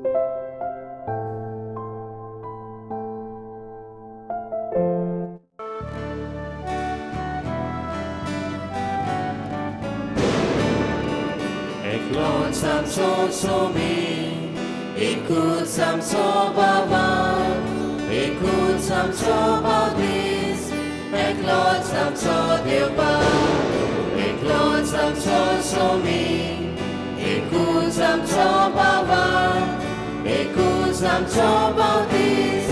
एकलोच आमचो सोमी, एकूच आमचो बाबा, एकूच आमचो बावीस, एकलोच आमचो देवबा, एकलोच आमचो सोमी, एकूच आमचो बाबा, एकूच आमचो बावीस,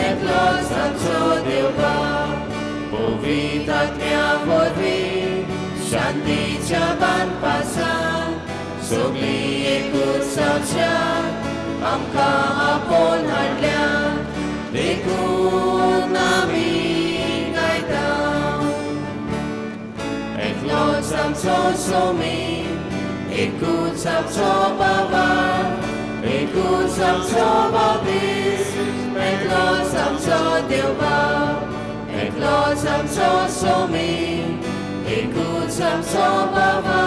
एकलोच आमचो देवबा. पवित्र आत्म्या वरवीं शांतीच्या बांदपासान सगळीं एकूच जावच्या आमकां आपोवन हाडल्या, देखून आमी गायता. एकलोच आमचो सोमी, एकूच आमचो बाबा, एकूच आमचो बाबीस, एकलोच आमचो देवबा, एकलोच आमचो सोमी, एकूच आमचो बाबा,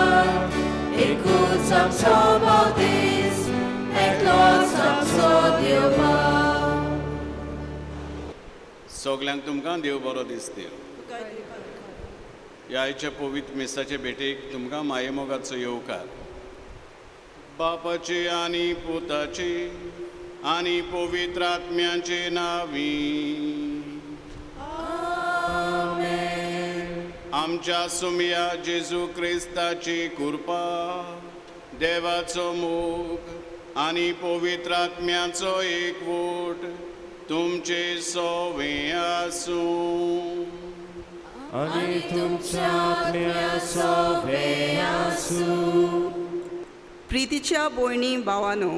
एकूच आमचो बाबीस, एकलोच आमचो देवबा. सगल्यांक तुमकां देव बरो दिसता. ह्या आयच्या पवित्र मिसाचे भेटेक तुमकां मायेमोगाचो येवकार. बापाचे आनी पुताचे आनी पवित्र आत्म्याचे नांवी. आमच्या सुमया जेजू क्रिस्ताची कृपा, देवाचो मोग आनी पवित्र आत्म्याचो एकवट तुमचे सोवे आसूं. आनी तुमच्या आत्म्या सोवे आसूं. प्रितीच्या भयणी भावानो,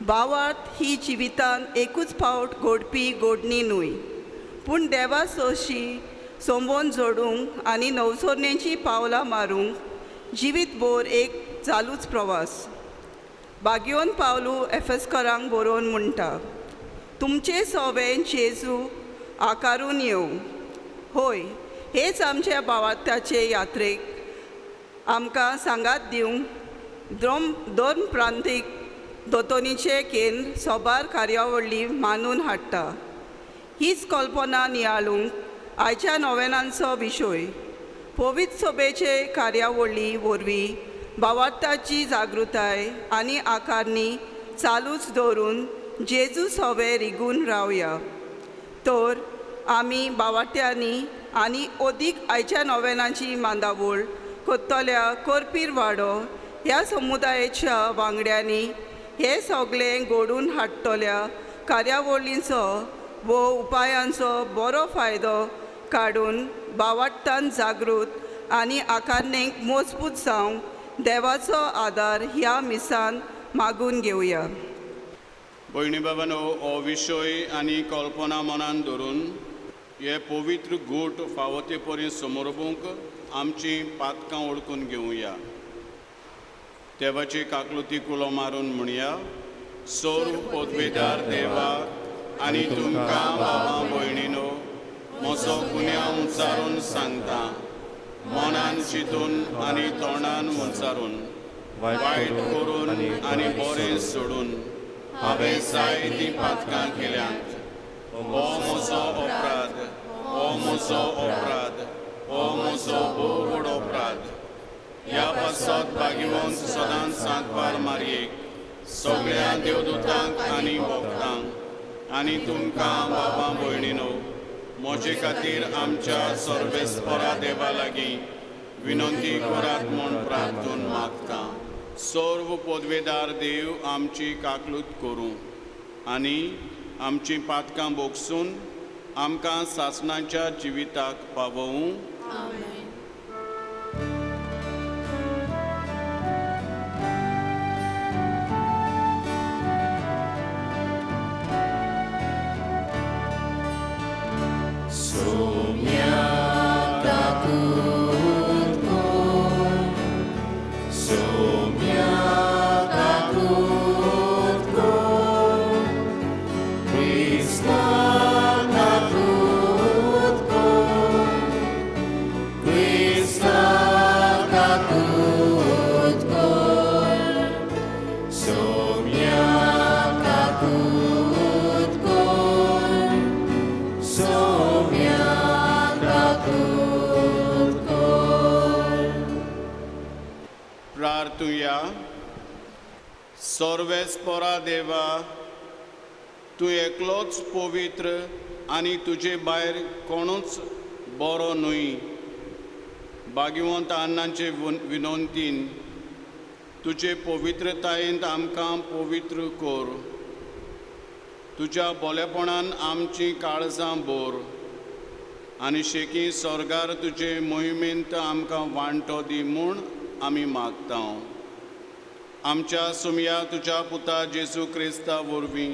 भावार्थ ही जिवितान एकूच फावट घडपी गोडणी न्हय, पूण देवा सोशी संबंद जोडूंक आनी नवसरणेचीं पावलां मारूंक जिवीत भर एक चालूच प्रवास. बागयोन पावलू एफेस्करांक बरोवन म्हणटा, तुमचे सोवे जेजू आकारून येवं. होय, हेच आमच्या भावार्थाचे यात्रेक आमकां सांगात दिवंक दोन प्रांतीक दोतोनीचें केंद्र सोबार कार्यावळी मानून हाडटा. हीच कल्पना नियाळूंक आयच्या नोवेनांचो विशय पवित्र सभेचे कार्यावळी वरवीं भावार्थाची जागृताय आनी आकारणी चालूच दवरून जेजू सोवे रिगून रावया. तर आमी भावार्थ्यांनी आनी अदीक आयच्या नोवेनाची मांदावळ करतल्या करपीर वाडो ह्या समुदायाच्या वांगड्यांनी हे सगळें घडोवन हाडटल्या कार्यावळींचो वो उपायांचो बरो फायदो काडून भावार्थान जागृत आनी आकारणेक मजबूत जावंक देवाचो आदार ह्या मिसान मागून घेवया. भयणी बाबानो, हो विशय आनी कल्पना मनान धरून हे पवित्र गूट फावो ते परी समर्पूंक आमची पातकां ओळखून घेवया. देवाची काकलुती कुलो मारून म्हणया, सर्व पदवेदार देवा आनी तुमकां बाबा भयणीनो म्हजो गुन्यांव उंचारून सांगता, मनान चिंतून आनी तोंडान उंचारून, वायट करून आनी बरें सोडून हांवें जायतीं पातकां केल्यांत. हो म्हजो अपराध, हो म्हजो अपराध, हो म्हजो भोव व्हड अपराध. ह्या पासत भाग्यवंत सदांच सांतपार मारयेक, सगळ्या देवदूतांक आनी भक्तांक आनी तुमकां बाबा भयणीनो म्हजे खातीर आमच्या सर्वेस्परा देवा लागीं विनंती करात म्हूण प्रार्थून मागता. सर्व पदवेदार देव आमची काकलूत करूं आनी आमची पातकां भोगसून आमकां सासणाच्या जिविताक पावोवं. आर्तुया. सर्वेस्पोरा देवा, तूं एकलोच पवित्र आनी तुजे भायर कोणूच बरो न्हय. भाग्यवंत अन्नाचे विनंतीन तुजे पवित्रतायेंत आमकां पवित्र कर. तुज्या बोलेपणान आमचीं काळजां बोर आनी शेकी स्वर्गार तुजे मोहिमेंत आमकां वांटो दी म्हूण आमी मागता. आमच्या सुमया तुज्या पुता जेजू क्रिस्ता वरवीं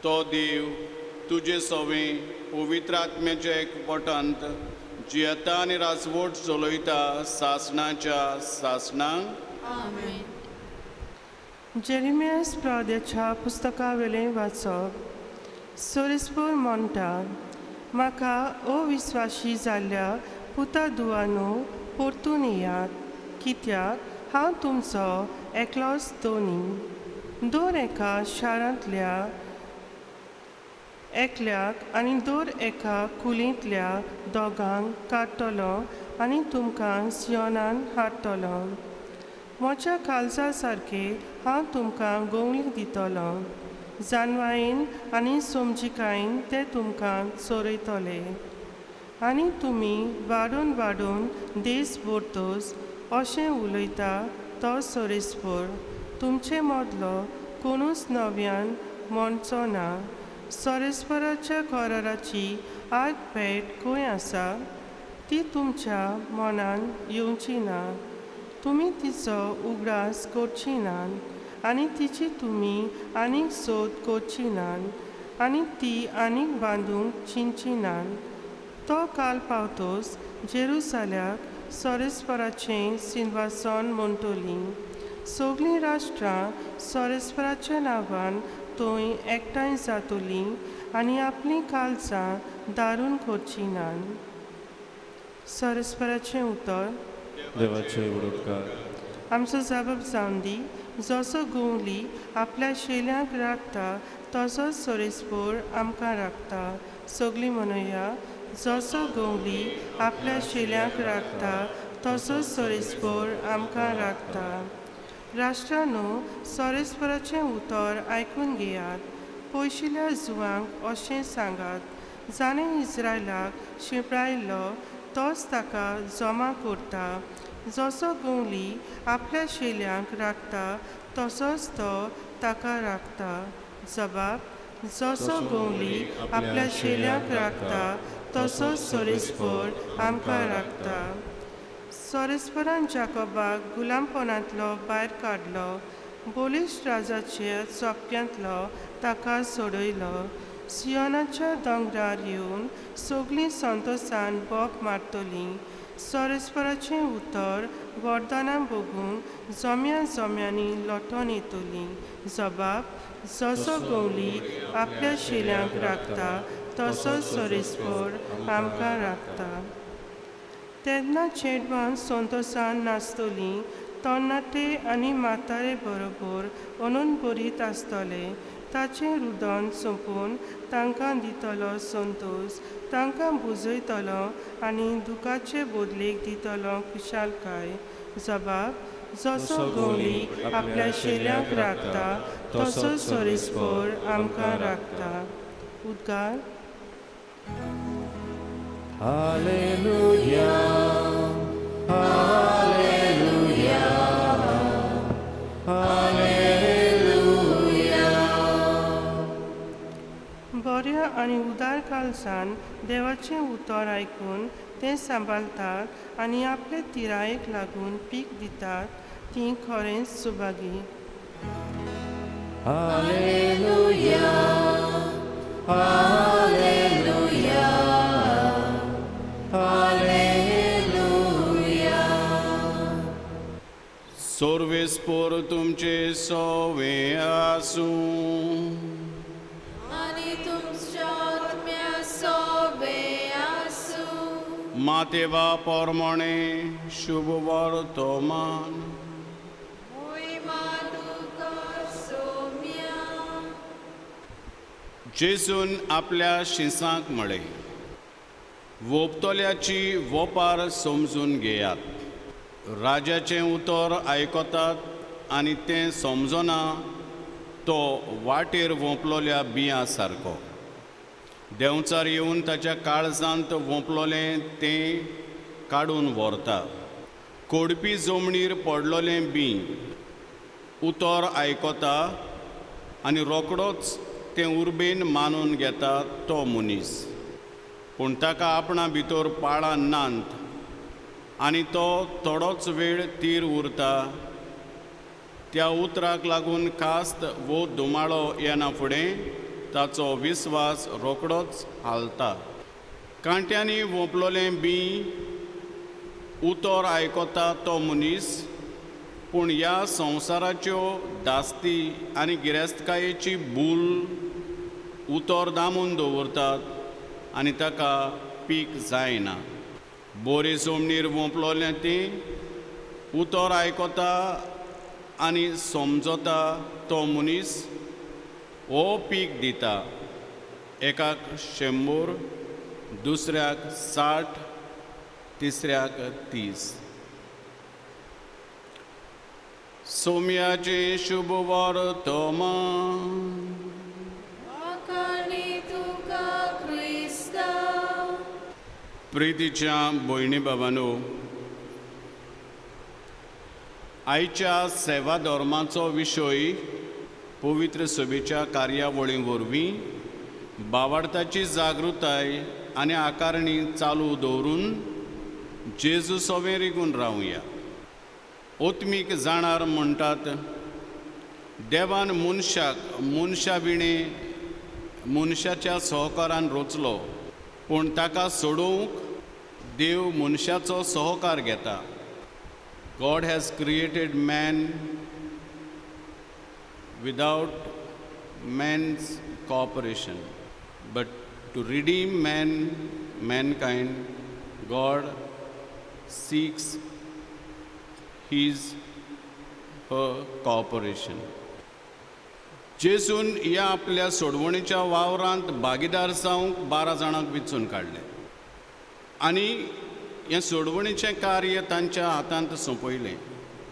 तो देव तुजे सवें पवित्र आत्म्याच्या एकवटांत जियेता आनी राजवट चलयता सासणाच्या सासणाक. आमेन. जेरेमियास प्राद्याच्या पुस्तकावेलें वाचप. सोरेस्पोर म्हणटा, म्हाका अविस्वाशी जाल्ल्या पुता दुवानो परतून येयात, कित्याक हांव तुमचो एकलोच दोनी. दर एका शारांतल्या एकल्याक आनी दर एका कुलींतल्या दोगांक काडटलो आनी तुमकां सियोनान हाडटलो. म्हज्या काळजा सारकें हांव तुमकां गोंवली दितलो. जानवायेन आनी समजिकायेन ते तुमकां चरयतले आनी तुमी वाडून वाडून देश भरतोच अशें उलयता तो सोरेस्पोर. तुमचे मदलो कोणूच नव्यान म्हणचो ना, सोरेस्पराच्या कराराची आग पेट खंय आसा? ती तुमच्या मनान येवची ना. तुमी तिचो उगडास करची नात आनी तिची तुमी आनीक सोद करची नात आनी ती आनीक बांदूंक चिंतची नात. तो काल पावतोच जेरुसाल्याक सोरेस्पराचें सिंवासन म्हणटली. सगळीं राष्ट्रां सोरेस्पराच्या नांवान थंय एकठांय जातलीं आनी आपलीं काळजां दारून करची नात. सोरेस्पराचें उतर. देवाचे उपकार. आमचो जबाब जावन दी. जसो गोवली आपल्या शेल्यांक राखता तसोच सोरेस्पोर आमकां राखता. सगळीं म्हणुया, जसो गोवली आपल्या शेल्यांक राखता तसोच सोरेस्पोर आमकां राखता. राष्ट्रानो, सोरेस्पराचें उतर आयकून घेयात. पयशिल्ल्या जुवांक अशें सांगात, जाणें इस्रायलाक शिंपडायल्लो तोच ताका जमा करता. जसो गोवली आपल्या शेल्यांक राखता तसोच तो ताका राखता. जबाब, जसो गोवली आपल्या शेल्यांक राखता तसोच सोरेस्पोर आमकां राखता. सोरेस्परान जाकोबाक गुलामपणांतलो भायर काडलो, बलिश्ट राजाच्या चपक्यांतलो ताका सोडयलो. सियोनाच्या दोंगरार येवन सगळीं संतोसान बोब मारतलीं. सोरेस्पराचें उतर वरदानां बगूंक जम्या जम्यांनी लोटोन येतलीं. जबाब, जसो गोवली आपल्या शेल्यांक राखता तसोच सोरेस्पोर आमकां राखता. तेन्ना चेडवां संतोसान नाचतलीं, तरणाटे आनी म्हातारे बरोबर अनंत आसतले. ताचें रुदन सोंपून तांकां दितलो संतोस, तांकां बुजयतलो आनी दुखाचे बदलेक दितलो खुशालकाय. जबाब, जसो गोवली आपल्या शेल्यांक राखता तसोच सोरेस्पोर आमकां राखता. उद्गार. हालेलुया, हालेलुया, हालेलुया. बऱ्या आनी उदार काळजान देवाचें उतर आयकून तें सांबाळतात आनी आपले तिरायेक लागून पीक दितात तीं खरेंच सुभागी. हालेलुया, हालेलुया, हालेलुया. सर्वेस्पोर तुमचे सवे आसूं. आनी तुमच्या आत्म्या सोबे आसूं. मातेवा परमणे शुभ वर्तमान. मोहिमा तुका सोम्या. जेजून आपल्या शिसांक म्हळें, वोपतल्याची वोपार समजून घेयात. राजाचें उतर आयकतात आनी तें समजना तो वाटेर वोंपलोल्या बियां सारको. देंवचार येवन ताच्या काळजांत वोंपलोलें तें काडून व्हरता. कोडपी जमनीर पडलोलें बीं उतर आयकता आनी रोकडोच तें उर्बेन मानून घेता तो मनीस, पूण ताका आपणा भितर पाळां नात आनी तो थोडोच वेळ तीर उरता. त्या उतराक लागून कास्त वो धुमाळो येना फुडें ताचो विस्वास रोकडोच हालता. कांट्यांनी वोंपलोलें बीं उतर आयकता तो मनीस, पूण ह्या संवसाराच्यो दास्ती आनी गिरेस्तकायेची भूल उतर दामून दवरतात आनी ताका पीक जायना. बोरे जमनीर वोंपलोलें ती उतर आयकता आनी समजता तो मनीस हो पीक दिता, एकाक 100, दुसऱ्याक 60, तिसऱ्याक 30. सोम्याचें शुभ वर्तमान. प्रितीच्या भयणी बाबांनो, आयच्या सेवा धर्माचो विशय पवित्र सभेच्या कार्यावळी वरवीं बावार्थाची जागृताय आनी आकारणी चालू दवरून जेजू सवें रिगून रावया. ओत्मीक जाणार म्हणटात, देवान मनशाक मनशा विणें मनशाच्या सहकारान रचलो, पूण ताका सोडोवंक देव मनशाचो सहकार घेता. God has created man without man's cooperation, but to redeem man, mankind, God seeks his her cooperation. जेजून ह्या आपल्या सोडवणीच्या वावरांत भागीदार जावंक 12 जाणांक विचून काडले आनी हें सोडवणीचें कार्य तांच्या हातांत सोंपयलें.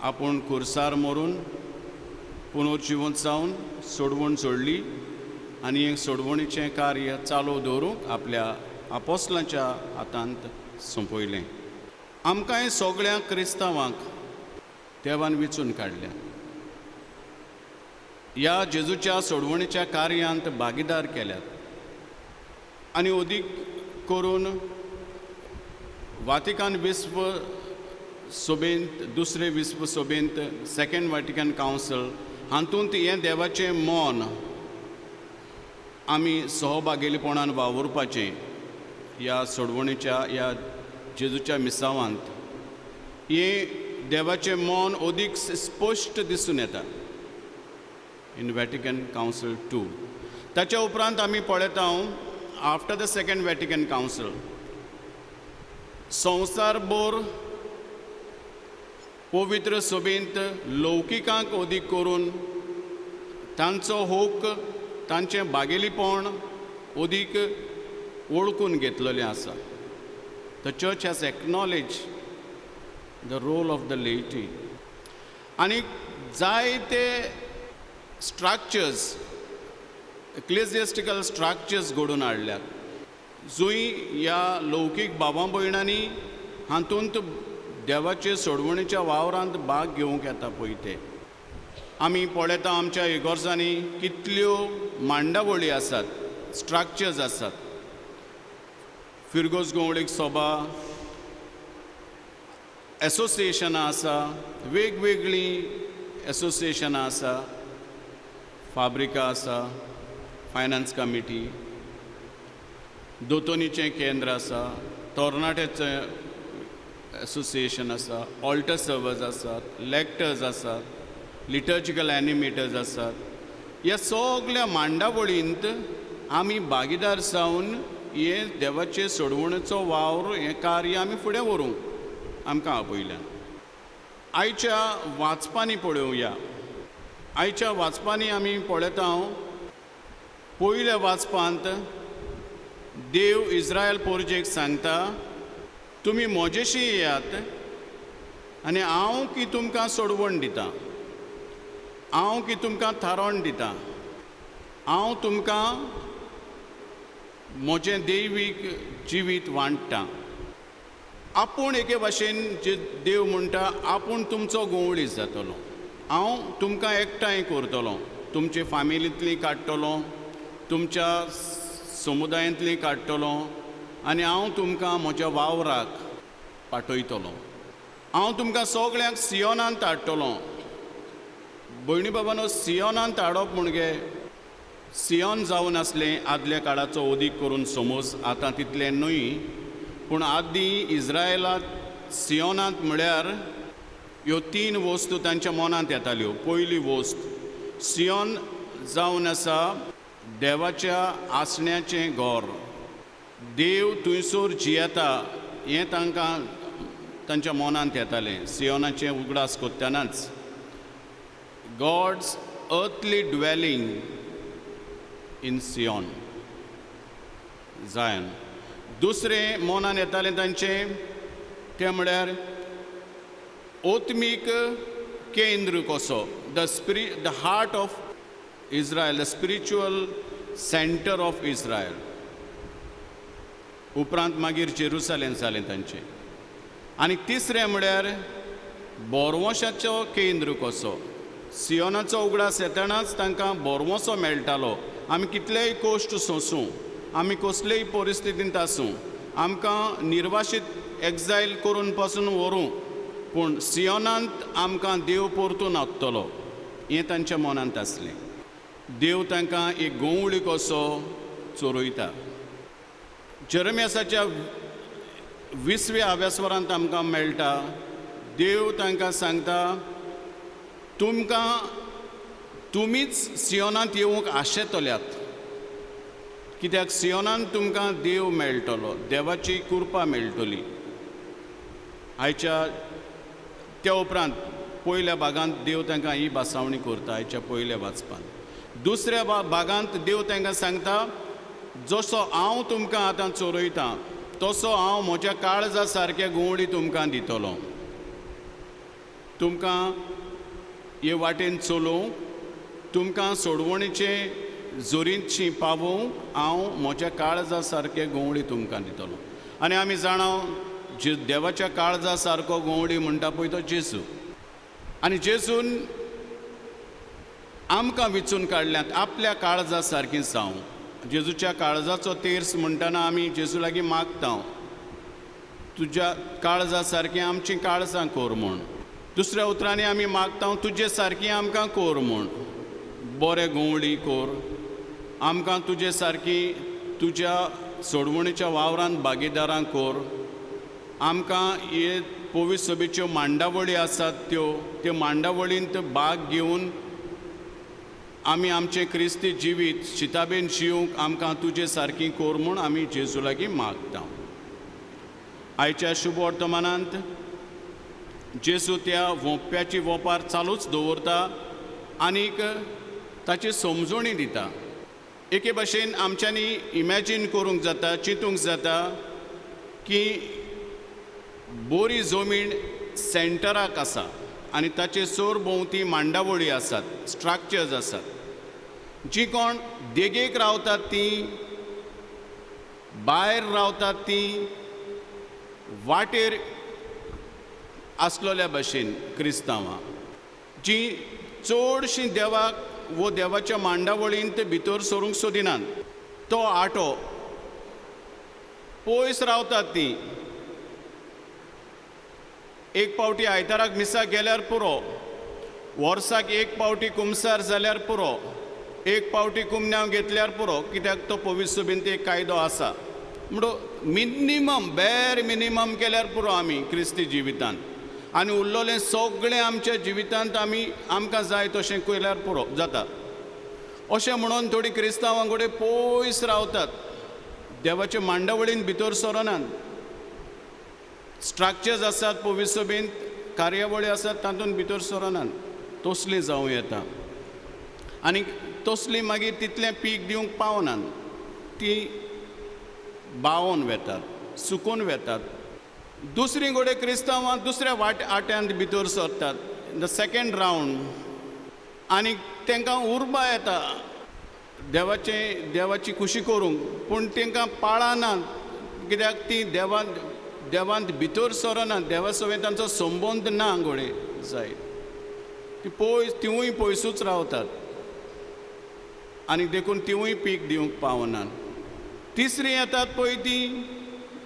आपूण खुर्सार मरून पुनर्जिवंत जावन सोडवण सोडली आनी हें सोडवणीचें कार्य चालू दवरूंक आपल्या आपोस्लांच्या हातांत सोंपयलें. आमकांय सगळ्या क्रिस्तांवांक देवान विचून काडल्या, ह्या जेजूच्या सोडवणीच्या कार्यांत भागीदार केल्यात आनी अदीक करून वातिकान विश्व सभेंत, दुसरे विश्व सभेंत, सेकंड वाटिकन कावन्सिल हातूंत हें देवाचें मन आमी सहभागेलीपणान वावुरपाचें ह्या सोडवणीच्या ह्या जेजूच्या मिसावांत हें देवाचें मन अदीक स्पश्ट दिसून येता इन वॅटिकन कावन्सिल 2. ताच्या उपरांत आमी पळयता after the second Vatican council संवसारभर पवित्र सभेंत लौकिकांक अदीक करून तांचो हक, तांचें बागेलीपण अदीक वळखून घेतलेलें आसा. The church has acknowledge the role of the laity आनी जायते स्ट्रक्चर्स, एक्लेजियस्टिकल स्ट्रक्चर्स घडोवन हाडल्यात, जंय ह्या लौकीक बाबा भयणांनी हातूंत देवाचे सोडवणीच्या वावरांत भाग घेवंक येता. पळय ते आमी पळयता आमच्या इगोर्जांनी कितल्यो मांडावळी आसात, स्ट्रक्चर्स आसात. फिरगोज गवळीक सभा एसोसिएशनां आसा, वेगवेगळीं एसोसिएशनां आसा, फाब्रिका आसा, फायनान्स कमिटी, दोतोनीचें केंद्र आसा, तरणाट्याचें एसोसिएशन आसा, ऑल्टर सर्वर्स आसात, लॅक्टर्स आसात, लिटर्जिकल एनिमेटर्स आसात. ह्या सगल्या मांडावळींत आमी भागीदार जावन हे देवाचे सोडवणेचो वावर, हें कार्य आमी फुडें व्हरूंक आमकां आपयल्यान. आयच्या वाचपांनी पळोवया. आयच्या वाचपांनी आमी पळयता, पयल्या वाचपांत देव इस्रायल पोरजेक सांगता, तुमी म्हजेशी येयात आनी हांव की तुमकां सोडवण दितां, हांव की तुमकां थारोवण दितां, हांव तुमकां म्हजें दैवीक जिवीत वांट्टां. आपूण एके भाशेन जे देव म्हणटा आपूण तुमचो गोंवळी जातलो, हांव तुमकां एकठांय करतलो, तुमचे फामिलींतली काडटलो, तुमच्या समुदायांतली काडटलो आनी हांव तुमकां म्हज्या वावराक पाठयतलो. हांव तुमकां सगळ्यांक सियोनांत हाडटलो. भयणी बाबानो, सियोनांत हाडप म्हणजे सियोन जावन आसलें आदल्या काळाचो अदीक करून समज, आतां तितलें न्हय, पूण आदीं इज्रायलांत सियोनांत म्हळ्यार ह्यो तीन वस्तू तांच्या मनांत येताल्यो. पयली वस्त सियोन जावन आसा देवाच्या आसण्याचें घर, देव थंयसर जियेता हें तांकां तांच्या मनांत येतालें. सियोनाचें उगडास करतनाच God's earthly dwelling in Zion, Zion. दुसरें मनान येतालें तांचें तें म्हळ्यार आत्मीक केंद्र कसो, the heart of Israel, the spiritual centre of Israel. उपरांत मागीर जेरुसलेम जालें तांचें. आनी तिसरें म्हळ्यार बोरवोशाचो केंद्र कसो. सियोनाचो उगडास येतनाच तांकां बोरवोसो मेळटालो. आमी कितलेय कश्ट सोंसूं, आमी कसलेय परिस्थितींत आसूं, आमकां निर्वाशीत एक्जायल करून पासून व्हरूं, पूण सियोनांत आमकां देव परतून हाडटलो हें तांच्या मनांत आसलें. देव तांकां एक गोंवळी कसो चोरयता. जेरमियासाच्या 20व्या आव्यासवरांत आमकां मेळटा, देव तांकां सांगता तुमकां तुमीच सियोनांत येवंक आशेतल्यात, कित्याक सियोनांत तुमकां देव मेळटलो, देवाची कृपा मेळटली. आयच्या त्या उपरांत पयल्या भागांत देव तांकां ही भासावणी करता आयच्या पयल्या वाचपांत. दुसऱ्या भागांत देव तांकां सांगता जसो हांव तुमकां आतां चोरयतां तसो हांव म्हज्या काळजा सारक्या गोंवळी तुमकां दितलो, तुमकां हे वाटेन चलोवंक, तुमकां सोडवणेचे जोरींतशी पावोवंक हांव म्हज्या काळजा सारके गोंवळी तुमकां दितलो. आनी आमी जाणा जे देवाच्या काळजा सारको गोंवळी म्हणटा पळय तो जेजू. आनी जेजून आमकां विचून काडल्यात आपल्या काळजा सारकी जावं. जेजूच्या काळजाचो तेर्स म्हणटना आमी जेजू लागीं मागता, तुज्या काळजा सारकीं आमचीं काळजां कोर म्हूण. दुसऱ्या उतरांनी आमी मागता तुजे सारकी आमकां कोर म्हूण, बरे गोंवळी कोर आमकां, तुजे सारकी तुज्या सोडवणीच्या वावरांत भागीदारां कोर आमकां. हे पवित्र सभेच्यो मांडावळी आसात त्यो त्यो मांडावळींत भाग घेवन आमी आमचें क्रिस्ती जिवीत शिताबेन जिवंक आमकां तुजे सारकी कोर म्हूण आमी जेजू लागीं मागता. आयच्या शुभ वर्तमानांत जेजू त्या वोंप्याची वोपार चालूच दवरता आनीक ताची समजणी दिता. एके भाशेन आमच्यांनी इमॅजीन करूंक जाता, चिंतूंक जाता की बोरी जमीन सेंटराक आसा आनी ताचे सरभोंवती मांडावळी आसात, स्ट्रक्चर्स आसात. जी कोण देगेक रावतात ती, भायर रावतात ती वाटेर आसलेल्या भशेन क्रिस्तांवां जी चडशीं देवाक वो देवाच्या मांडावळींत भितर सरूंक सोदिनात, तो आटो पयस रावतात ती. एक पावटी आयताराक मिसाक गेल्यार पुरो, वर्साक एक पावटी कुमसार जाल्यार पुरो, एक पावटी कुमन्यांव घेतल्यार पुरो, कित्याक तो पवित्र सभेंत एक कायदो आसा. म्हणून मिनिमम बॅर मिनिमम केल्यार पुरो आमी क्रिस्ती जिवितांत, आनी उरलेलें सगळें आमच्या जिवितांत आमी आमकां जाय तशें केल्यार पुरो जाता. अशें म्हणून थोडीं क्रिस्तांवां कडेन पयस रावतात, देवाचे मांडावळीन भितर सरनात. स्ट्रक्चर्स आसात पवित्र सभेंत, कार्यावळी आसात तातूंत भितर सरनात. तसलीं जावं येता आनी तसलीं मागीर तितलें पीक दिवंक पावनात, ती बावोन वेतात, सुकून वेतात. दुसरी घोडे क्रिस्तांवां दुसऱ्या वाट आट्यांत भितर सरतात, the second round, आनी तांकां उर्बा येता देवाचे देवाची खुशी करूंक, पूण तांकां पाळना, कित्याक ती देवांत देवांत भितर सरना, देवा सवें तांचो संबंद ना घोडे जायत, ती पयस तिवूय पयसूच रावतात आनी देखून तिवूय पीक दिवंक पावनात. तिसरी येतात पळय ती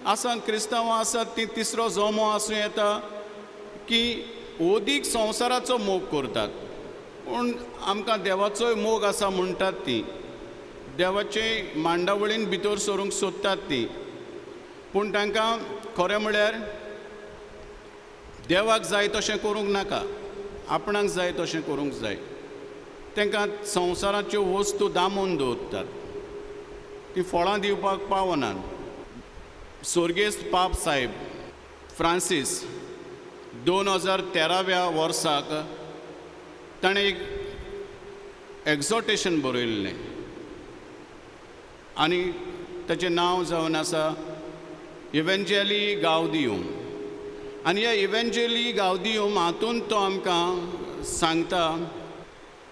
आसात क्रिस्तांवां आसात ती तिसरो जमो आसूं येता की ओदीक संवसाराचो मोग करतात, पूण आमकां देवाचोय मोग आसा म्हणटात ती, देवाचे मांडावळीन भितर सरूंक सोदतात ती, पूण तांकां खरें म्हळ्यार देवाक जाय तशें करूंक नाका, आपणाक जाय तशें करूंक जाय. तांकां संवसाराच्यो वस्तू दामून दवरतात, ती फळां दिवपाक पावनात. स्वर्गेस्त पाप साहेब फ्रांसीस 2013व्या वर्साक ताणें एक एक्झॉर्टेशन बरयल्लें आनी ताचें नांव जावन आसा इव्हेंजेली गावदियूम. आनी ह्या इव्हेंजेली गावदियूम हातूंत तो आमकां सांगता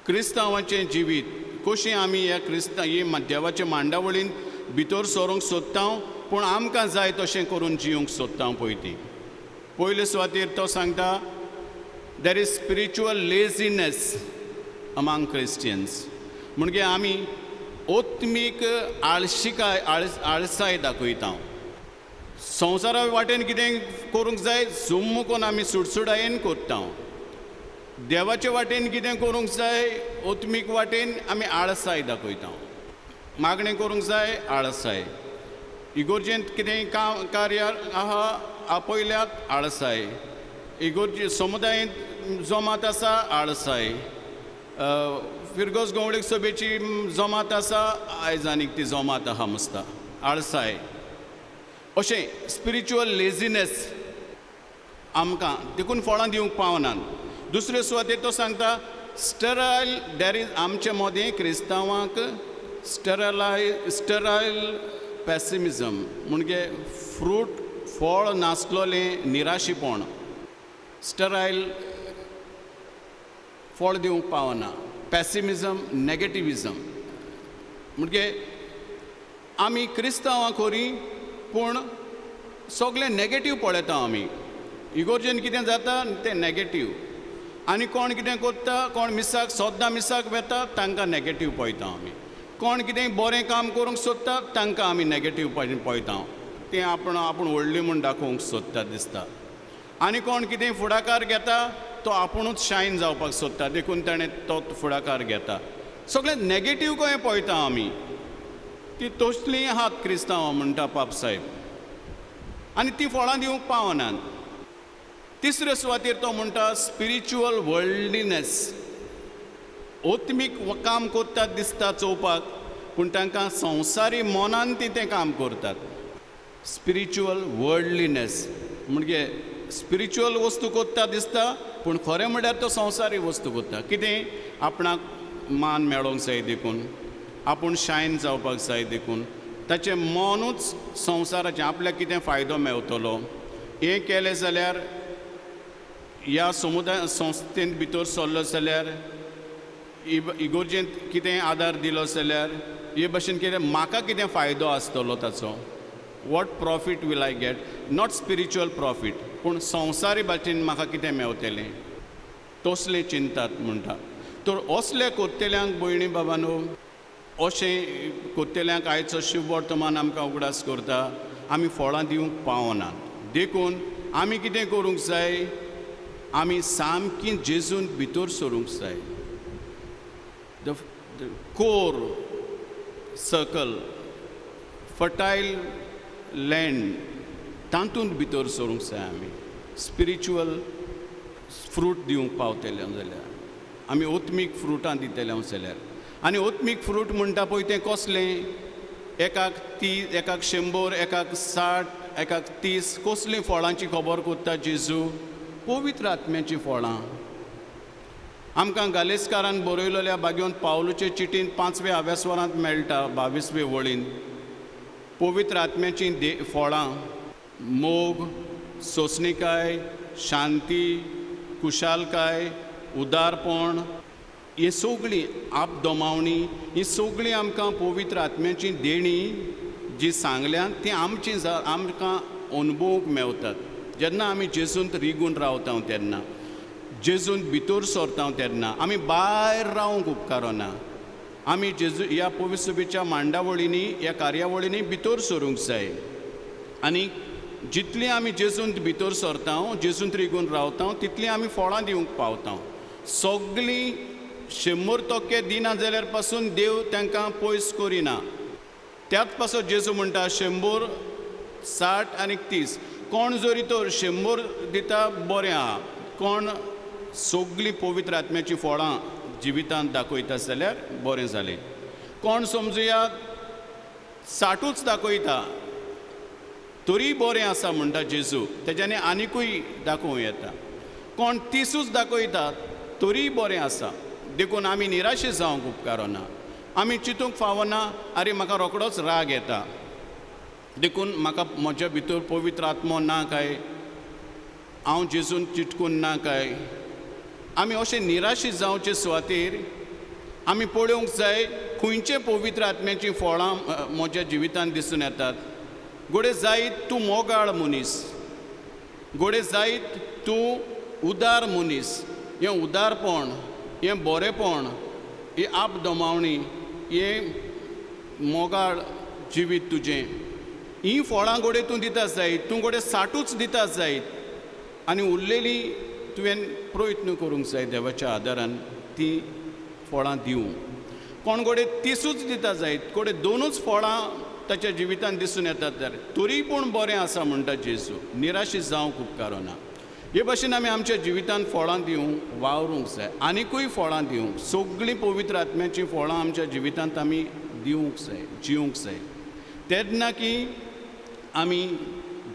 क्रिस्तांवाचें जिवीत कशें आमी ह्या क्रिस्तांव ही देवाच्या मांडावळीन भितर सरूंक सोदता, पूण आमकां जाय तशें करून जिवंक सोदता पळय ती. पयले सुवातेर तो सांगता there is spiritual laziness among Christians, म्हणजे आमी आत्मीक आळशिकाय आळसाय दाखयता. संवसारा वाटेन कितें करूंक जाय झुम्म करून आमी सुडसुडायेन करता, देवाचे वाटेन कितें करूंक जाय आत्मीक वाटेन आमी आळसाय दाखयता. मागणें करूंक जाय आळसाय, इगोर्जेंत कितें काम कार्य आहा आपयल्यात आळसाय, इगोर्जी समुदायेंत जमात आसा आळसाय, फिरगोज गवळीक सभेची जमात आसा आयज आनीक ती जमात आहा मस्ता आळसाय. अशें स्पिरिच्युअल लेजीनेस आमकां देखून फळां दिवंक पावनात. दुसरे सुवातेर तो सांगता स्टरायल there is आमचे मदें क्रिस्तांवांक स्टरायल पॅसिमिजम म्हणजे फ्रूट फळ नासलोलें निराशीपण, स्टरायल फळ दिवंक पावना, पॅसिमिजम नॅगेटिविजम म्हणजे आमी क्रिस्तांवां खरी पूण सगळें नॅगेटीव पळयता आमी. इगोर्जेन कितें जाता तें नॅगेटीव, आनी कोण कितें करता, कोण मिसाक सद्दां मिसाक वेता तांकां नॅगेटीव पळयता आमी, कोण कितें बरें काम करूंक सोदता तांकां आमी नॅगेटीव पळयता, तें आपूण आपूण व्हडली म्हूण दाखोवंक सोदता दिसता. आनी कोण कितें फुडाकार घेता तो आपुणूच शायन जावपाक सोदता देखून ताणें तो फुडाकार घेता. सगळें नॅगेटीव कशें पळयता आमी, ती तसलीं आहात क्रिस्तांवां म्हणटा पाप साहेब, आनी ती फळां दिवंक पावनात. तिसरे सुवातेर तो म्हणटा स्पिरिच्युअल वर्ल्डलीनेस, आत्मीक काम करतात दिसता चोवपाक, पूण तांकां संवसारी मनान ती तें काम करतात. स्पिरिच्युअल वर्ल्डलीनेस म्हणजे स्पिरिच्युअल वस्तू करता दिसता पूण खरें म्हळ्यार तो संवसारी वस्तू करता. कितें आपणाक मान मेळोंक जाय देखून, आपूण शायन जावपाक जाय देखून, ताचें मनूच संवसाराचें आपल्याक कितें फायदो मेवतलो हें केलें जाल्यार ह्या समुदाय संस्थेंत भितर सरलो जाल्यार इगोर्जेंत कितें आदार दिलो जाल्यार हे भशेन कितें म्हाका कितें फायदो आसतलो ताचो, what profit will I get, not spiritual profit पूण संवसारी भाशेन म्हाका कितें मेवतलें तसलें चिंतात म्हणटा. तर असले करतल्यांक भयणी बाबानो अशें करतल्यांक आयचो शिववर्तमान आमकां उगडास करता आमी फळां दिवंक पावनात. देखून आमी कितें करूंक जाय, आमी सामकी जेजून भितर सरूंक जाय. The core circle fertile land तातूंत भितर सरूंक जाय आमी, स्पिरिच्युअल फ्रूट दिवंक पावतले जाल्यार आमी आत्मीक फ्रुटां दितले जाल्यार. आनी आत्मीक फ्रूट म्हणटा पळय तें कसलें, एकाक 30, एकाक 100, एकाक 60, एकाक 30, कसलीं फळांची खबर करता जेजू, पवित्र आत्म्याचीं फळां. आमकां गालेस्कारान बरयलेल्या बागेवन पावलूचे चिटीन 5व्या आव्यासवरांत मेळटा 22वे वळीन पवित्र आत्म्याचीं फळां मोग, सोंसणीकाय, शांती, खुशालकाय, उदारपण, ही सगळीं आपदोमावणी, ही सगळीं आमकां पवित्र आत्म्याची देणी जी सांगल्यात ती आमची आमकां अनुभवूंक मेवतात जेन्ना आमी जेजूंत रिगून रावता तेन्ना, जेजूंत भितर सरता तेन्ना. आमी भायर रावंक उपकारना. आमी जेजू ह्या पवित्र सभेच्या मांडावळींनी, ह्या कार्यावळींनी भितर सरूंक जाय. आनी जितली आमी जेजूंत भितर सरता, जेजूंत रिगून रावता, तितली आमी फळां दिवंक पावता. सगळीं 100% दिना जाल्यार पासून देव तांकां पयस करिना. त्याच पासत जेजू म्हणटा 100, 60 आनी 30. कोण जरी तर 100 दिता बरें आहा, कोण सगळीं पवित्र आत्म्याचीं फळां जिवितांत दाखयता जाल्यार बरें जालें. कोण समजुया 60ूच दाखयता तरी बरें आसा म्हणटा जेजू, तेज्यानी आनिकूय दाखोवं येता. कोण 30ूच दाखयता तरी बरें आसा. देखून आमी निराशे जावंक उपकारना. आमी चिंतूंक फावना आरे म्हाका रोखडोच राग येता देखून म्हाका म्हज्या भितर पवित्र आत्मो ना काय, हांव जेजून चिटकून ना काय. आमी अशें निराशे जावचे सुवातेर आमी पळोवंक जाय खंयचे पवित्र आत्म्याचीं फळां म्हज्या जिवितांत दिसून येतात. घोडे जायत तूं मोगाळ मनीस, घोडे जायत तूं उदार मनीस. हें उदारपण, हें बरेंपण, ही आपदमावणी, हें मोगाळ जिवीत तुजें, हीं फळां घोडे तूं दिता जायत, तूं घोडे 60ूच दिता जायत आनी उरलेली तुवें प्रयत्न करूंक जाय देवाच्या आदारान ती फळां दिवंक. कोण घोडे 30ूच दिता जायत, घोडे 2ूच फळां ताच्या जिवितांत दिसून येतात जाल्यार तरी पूण बरें आसा म्हणटा जेजू. निराशे जावंक उपकारना. हे भाशेन आमी आमच्या जिवितांत फळां दिवंक वावरूंक जाय, आनिकूय फळां दिवंक. सगळीं पवित्र आत्म्याचीं फळां आमच्या जिवितांत आमी दिवंक जाय, जिवंक जाय. तेन्ना की आमी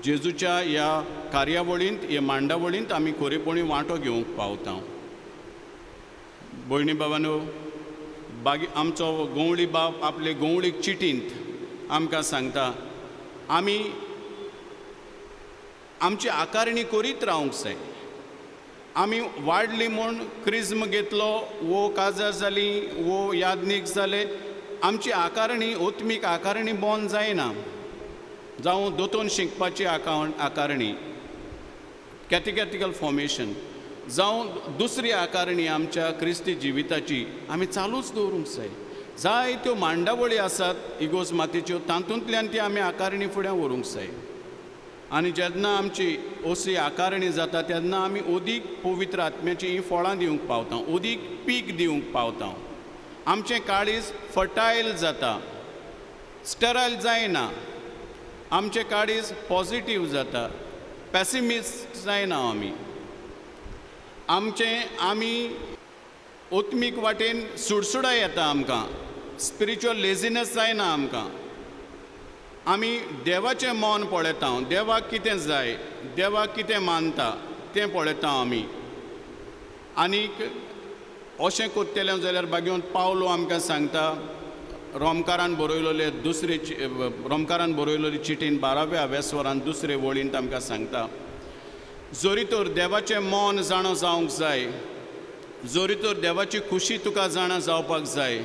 जेजूच्या ह्या कार्यावळींत, ह्या मांडावळींत आमी खरेपणी वांटो घेवंक पावता. भयणी बाबानो, बागी आमचो गवळी बाब आपले गवळीक चिटींत आमकां सांगता आमी आमची आकारणी करीत रावंक जाय. आमी वाडली म्हूण क्रिज्म घेतलो, वो काजार जाली, वो यादनीक जाले, आमची आकारणी, ओत्मीक आकारणी बंद जायना. जावं दोतोन शिकपाची आकारणी, कॅटिकॅटिकल फॉर्मेशन, जावं दुसरी आकारणी आमच्या क्रिस्ती जिविताची आमी चालूच दवरूंक जाय. जायत्यो मांडावळी आसात इगोज मातेच्यो, तातूंतल्यान ती आमी आकारणी फुडें व्हरूंक जाय. आनी जेन्ना आमची अशी आकारणी जाता तेन्ना आमी अदीक पवित्र आत्म्याची हीं फळां दिवंक पावता, अदीक पीक दिवंक पावता. आमचें काळीज फर्टायल जाता, स्टरायल जायना. आमचें काळीज पॉजिटीव जाता, पॅसिमिस्ट जायना आमी. आमचें आमी ओत्मीक वाटेन सुडसुडाय येता आमकां, स्पिरिच्युअल लेजिनस जायना आमकां. आमी देवाचें मन पळयता, देवाक कितें जाय, देवाक कितें मानता तें पळयता आमी. आनीक अशें करतलें जाल्यार बागेवन पावलो आमकां सांगता रोमकारान बरयलेले दुसरे रोमकारान बरयलेले चिटीन 12व्या वेसवरान दुसरे वळींत आमकां सांगता, जरी तर देवाचें मन जाणा जावंक जाय, जरी तर देवाची खुशी तुका जाणा जावपाक जाय,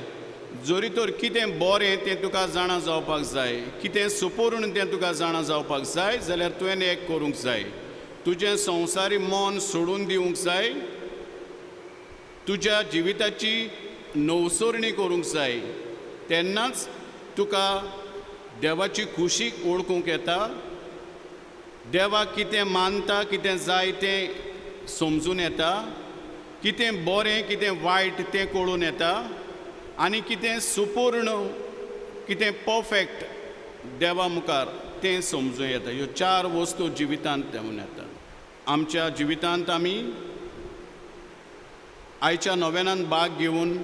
जरी तर कितें बरें तें तुका जाणा जावपाक जाय, कितें सुपूर्ण तें तुका जाणा जावपाक जाय, जाल्यार तुवें एक करूंक जाय, तुजें संवसारी मन सोडून दिवंक जाय, तुज्या जिविताची नवसरणी करूंक जाय, तेन्नाच तुका देवाची खुशी वळखूंक येता, देवाक कितें मानता, कितें जाय तें समजून येता, कितें बरें कितें वायट तें कळून येता, आनी कितें सुपूर्ण कितें परफेक्ट देवा मुखार तें समजूं येता. ह्यो 4 वस्तू जिवितांत देंवून येता. आमच्या जिवितांत आमी आयच्या नोवेनान भाग घेवन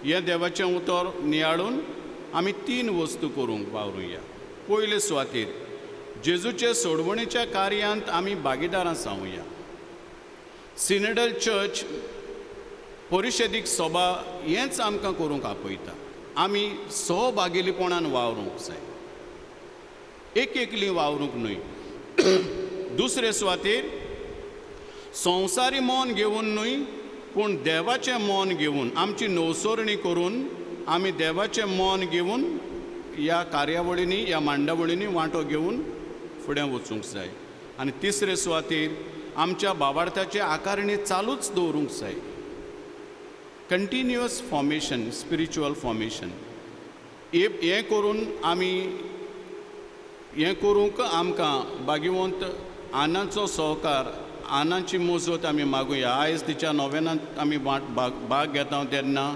हें देवाचें उतर नियाळून आमी 3 वस्तू करूंक वावरुया. पयले सुवातेर जेजूचे सोडवणेच्या कार्यांत आमी भागीदारां जावया. सिनेडल चर्च परिशदीक सभा हेंच आमकां करूंक आपयता. आमी सहभागीपणान वावरूंक जाय, एक एकली वावरूंक न्हय. दुसरे सुवातेर संवसारी मन घेवन न्हय पूण देवाचें मन घेवन आमची नवसरणी करून आमी देवाचें मन घेवन ह्या कार्यावळींनी ह्या मांडावळींनी वांटो घेवन फुडें वचूंक जाय. आनी तिसरे सुवातेर आमच्या बाबार्थाचे आकारणी चालूच दवरूंक जाय. Continuous formation, spiritual formation. हें करून आमी हें करूंक आमकां भाग्यवंत आनाचो सहकार, आनाची मजत आमी मागुया. आयज तिच्या नोवेनांत आमी भाग घेता तेन्ना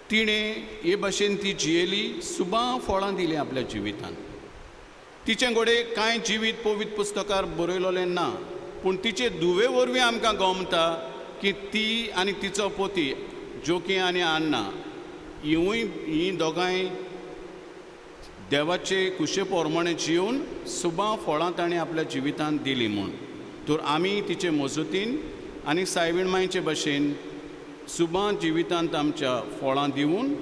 तिणें हे भाशेन ती जियेली, सुबा फळां दिलीं आपल्या जिवितांत. तिचें घडये कांय जिवीत पवित्र पुस्तकार बरयलेलें ना, पूण तिचे धुवे वरवीं आमकां गमता की ती आनी तिचो पोती जोकी आनी अन्ना हिवूय हीं दोगांय देवाचे कुशे प्रमाणे जिवन सुबा फळां ताणें आपल्या जिवितांत दिलीं म्हूण. तर आमी तिचे मजतीन आनी सायबीण मांयचे भाशेन सुबा जिवितांत आमच्या फळां दिवन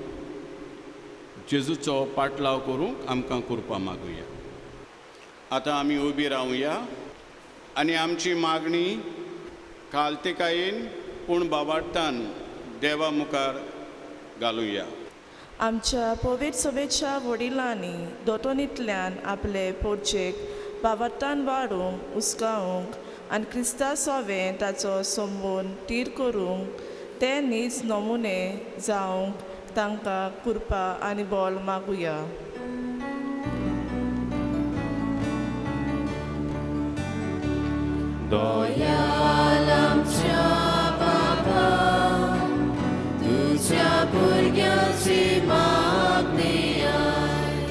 जेजूचो पाटलाव करूंक आमकां कृपा मागुया. आतां आमी उबी रावया आनी आमची मागणी कालतिकायेन पूण बाबार्तान देवा मुखार घालुया. आमच्या पवित्र सभेच्या वडिलांनी दोतोनींतल्यान आपले पोरचेक बाबार्तान वाडूंक उस्कावंक आनी क्रिस्ता सोवें ताचो संबंद तीर करूंक ते नीज नमुने जावंक तांकां कृपा आनी बोल मागुया. दयाल आमच्या बाबा तुज्या भुरग्यांची मागणी आय.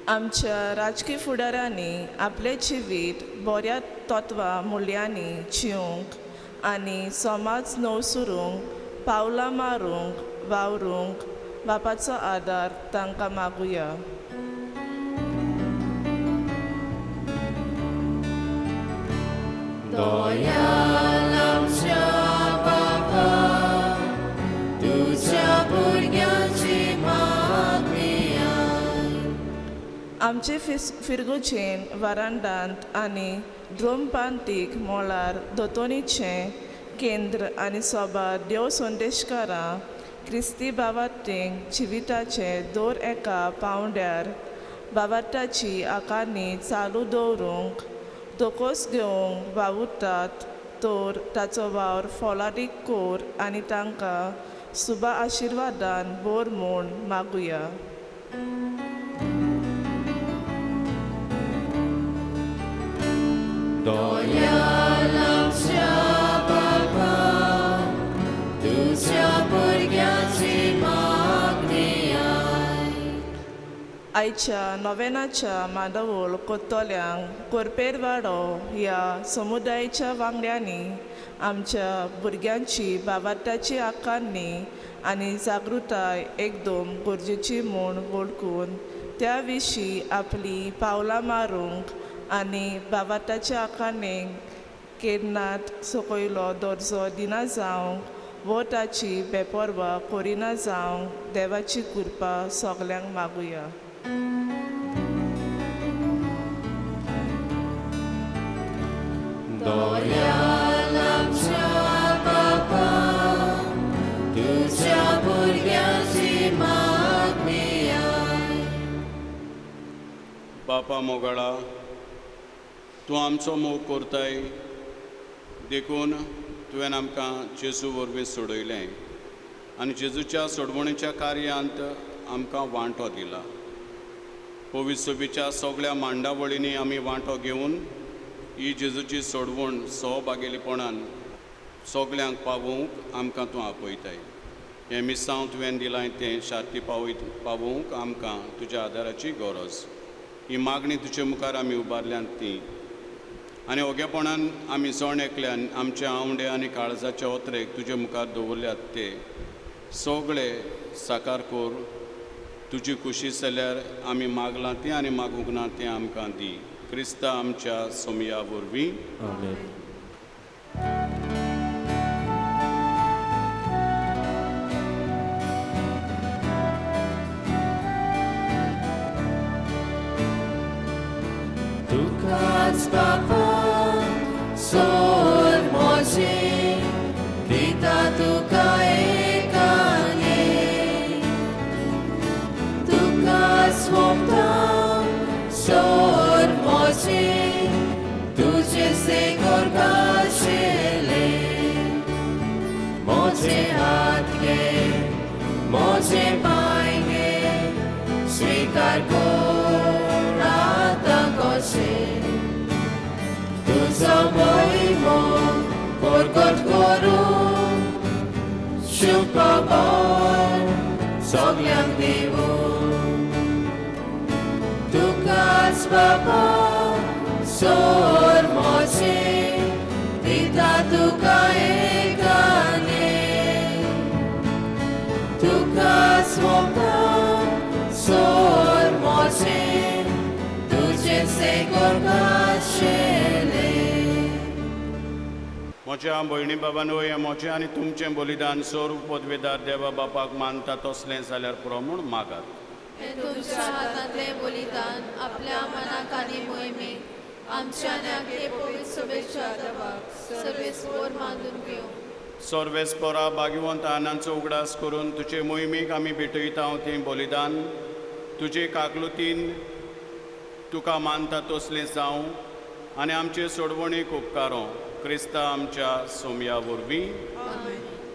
आमच्या राजकी फुडारांनी आपलें जिवीत बऱ्या तत्वां मुल्यांनी जिवंक आनी समाज नवसुरूंक पावलां मारूंक वावरूंक बापाचो आदार तांकां मागुया. दयाल आमच्या बाबा तुज्या भुरग्यांची मागणी आय. आमचे फिरगुजेन वारांदांत आनी द्रोमपांतीक मोलार दोतोनीचें केंद्र आनी सोबार देव संदेशकारां क्रिस्ती बाबातींक जिविताचे दर एका पांवड्यार बाबाताची आकारणी चालू दवरूंक तोकोस घेवंक वावुरतात तर ताचो वावर फोलादीक कोर आनी तांकां सुबा आशिर्वादान बोर म्हूण मागुया. दयाल आमच्या बाबा तुज्या भुरग्यांची मागणी आय. आयच्या नोवेनाच्या मांडावळ कोत्तोल्यांक कोरपेरवाडो ह्या समुदायाच्या वांगड्यांनी आमच्या भुरग्यांची बाबाताची आकारणी आनी जागृताय एकदम गरजेची म्हूण वळखून त्या विशीं आपली पावलां मारूंक आनी बाबाताच्या आकारणेक केन्नात सकयलो दर्जो दिना जावंक वो ताची बेपर्वा करिना जावंक देवाची कृपा सगल्यांक मागुया. दयाल आमच्या बाबा तुज्या भुरग्यांची मागणी आय. बापा मोगाळा, तूं आमचो मोग करताय देखून तुवें आमकां जेजू वरवीं सोडयलें आनी जेजूच्या सोडवणेच्या कार्यांत आमकां वांटो दिला. पवित्र सभेच्या सगळ्या मांडावळींनी आमी वांटो घेवन ही जेजूची सोडवण सहभागेलीपणान सगल्यांक पावोवंक आमकां तूं आपयताय. हें मिसांव तुवें दिलां तें शांती पावोवंक आमकां तुज्या आदाराची गरज. ही मागणी तुजे मुखार आमी उबारल्यात ती आनी ओगेपणान आमी जण एकल्यान आमचे आंवडे आनी काळजाचे ओतरेक तुजे मुखार दवरल्यात ते सगळे साकार कर. तुजी खुशी जाल्यार आमी मागलां तें आनी मागूंक ना तें आमकां दी. क्रिस्ता आमच्या सोमया वरवीं. आमेन. तुकाच हात घे, म्हजे पांय घे, स्वीकार कर आतां कशें. तुजो मोहिमो परगट करूं, शुभ खबर सगल्यांक दिवूं. तुकाच बाबा सोर म्हजें दिता तुका एकाने, तुकाच सोंपता सोर म्हजें, तुजें सेगोर खाशेलें. म्हज्या भयणी बाबांनो, हें म्हजें आनी तुमचें बलिदान सर्व पदवेदार देवा बापाक मानता तसलें जाल्यार पुरो म्हूण मागात. हें तुमच्या हातांतलें बलिदान आपल्या मनाक आनी मोहिमेक आमच्या आनी आमचे पवित्र सभेच्या देवाक सर्वेस्पोर मानून घेवं. सर्वेस्पोरा भाग्यवंत आनांचो उगडास करून तुजे मोहिमेक आमी भेटयता तें बलिदान तुजे काकलुतीन तुका मानता तसलें जावं आनी आमचे सोडवणेक उपकारो क्रिस्ता आमच्या सोमया वरवीं.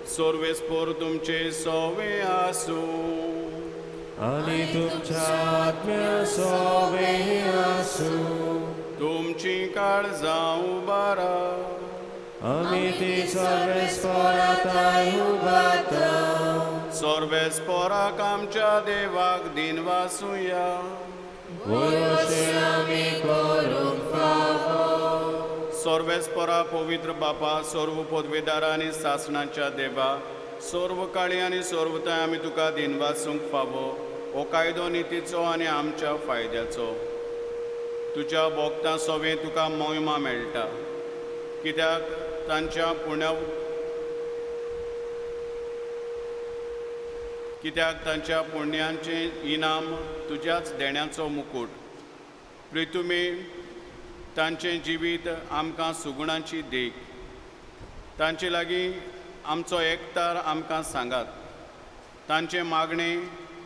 सर्वेस्पोर तुमचे सोवे आसूं. आनी तुमच्या आत्म्या सोवे आसूं. तुमची काळजां उबारा. आमी ती सर्वेस्पोराताय उबारता. सर्वेस्पोराक आमच्या देवाक दिनवासुया. वयशे आमी करूंक फावो. सर्वेस्पोरा पवित्र बापा, सर्व पदवेदारा आनी सासणाच्या देवा, सर्व काळी आनी सर्वताय आमी तुका दिनवासूंक फावो. हो कायदो नितीचो आनी आमच्या फायद्याचो. तुज्या भोगतां सोवें तुका मोहिमा मेळटा, कित्याक तांच्या पुण्या कित्याक तांच्या पुण्यांचें इनाम तुज्याच देण्याचो मुकूट. प्रितुमे, तांचें जिवीत आमकां सुगुणांची देख. तांचे लागीं आमचो एकतार आमकां सांगात. तांचें मागणें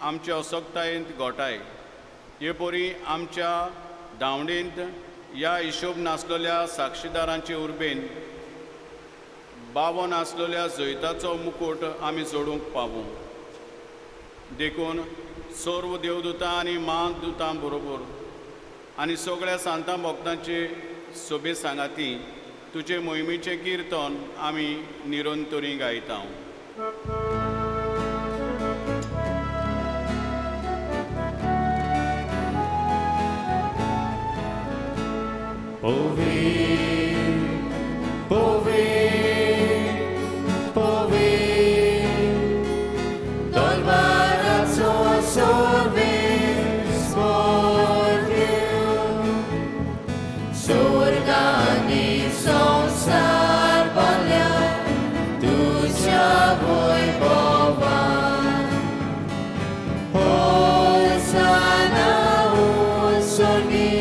आमचे असक्तायेंत गोठाय. हे परी आमच्या धांवडेंत ह्या हिशोब नासलेल्या साक्षीदारांचे उर्बेन बावन आसलेल्या जैताचो मुकूट आमी जोडूंक पावूं. देखून सर्व देवदुतां आनी महादुतां बरोबर आनी सगळ्या सांतां भक्तांचे सोबे सांगाती तुजे मोहिमेचें किर्तन आमी निरंतरी गायता. Povi, povi, povi, Dolmarazo sorves mordiu, Surgani संसार भरल्या तुज्या वैभवान. होसाना उत्सर्गी,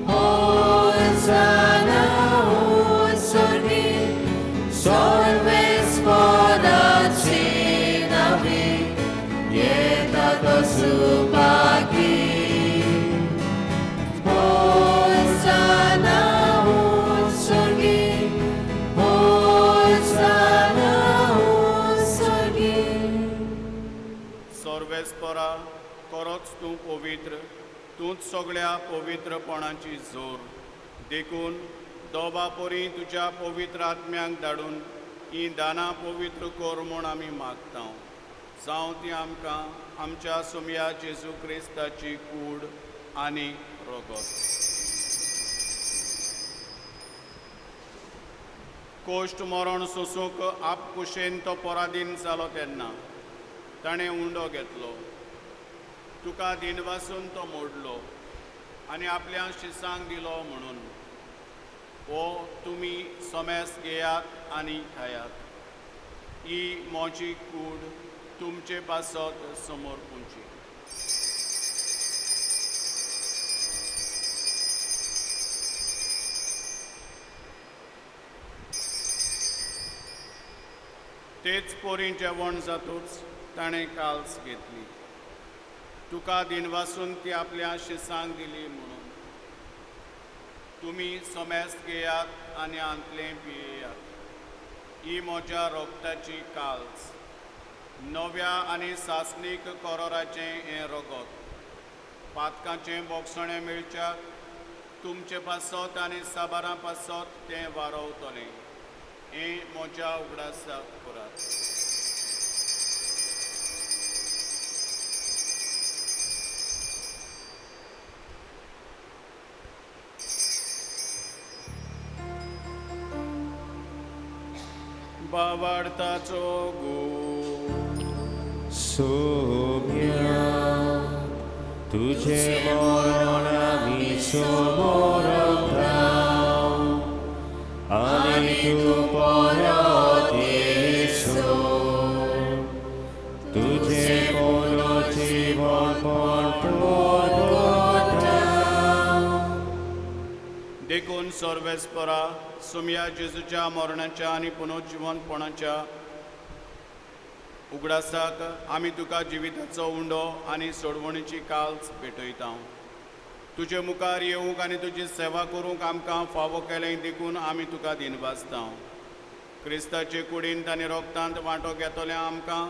होसाना उत्सर्गी, सर्वेस्पराची नावी येता तो सुभागी. होसाना उत्सर्गी, होसाना उत्सर्गी. सर्वेस्परा खरोच तूं पवित्र, तूंच सगळ्या पवित्रपणाची जोर. देखून दोबा परी तुज्या पवित्र आत्म्यांक धाडून ही दानां पवित्र कर म्हूण आमी मागता. जावं ती आमकां आमच्या सोमया जेजू क्रिस्ताची कूड आनी रगत. कोश्ट मरण सोसूंक आपकुशेन तो पराधीन जालो तेन्ना ताणें उंडो घेतलो, तुका दिनवासून तो मोडलो आनी आपल्या शिसांक दिलो म्हणून, हो तुमी समेस घेयात आनी खायात, ही म्हजी कूड तुमचे पासत समोर पुंची. तेच पोरी जेवण जातूच ताणें काल्स घेतली, तुका दिनवासून ती आपल्या शिसांक दिली म्हणून, तुमी समेस घेयात आनी आंतलें पियेयात, ही म्हज्या रोगताची काल्स नव्या आनी सासणीक कोरोराचें हें रगत पातकांचें बोगसणें मेळच्याक तुमचे पासत आनी साबारां पासत तें वारोवतलें. हें म्हज्या उगडासाक करात. बावाडताचो गो सोम्या तुझे मरण आमी समोरता आनी तूं परत येसो तुझे पुनर्जीवनपण परगटा. देखून सर्वेस्परा सोमया जेजूच्या मरणाच्या आनी पुनर्जिवनपणाच्या उगडासाक आमी तुका जिविताचो उंडो आनी सोडवणीची काल्स भेटयता. तुजे मुखार येवंक आनी तुजी सेवा करूंक आमकां फावो केलें देखून आमी तुका दिनवासता. क्रिस्ताचे कुडींत आनी रोगतांत वांटो घेतल्या आमकां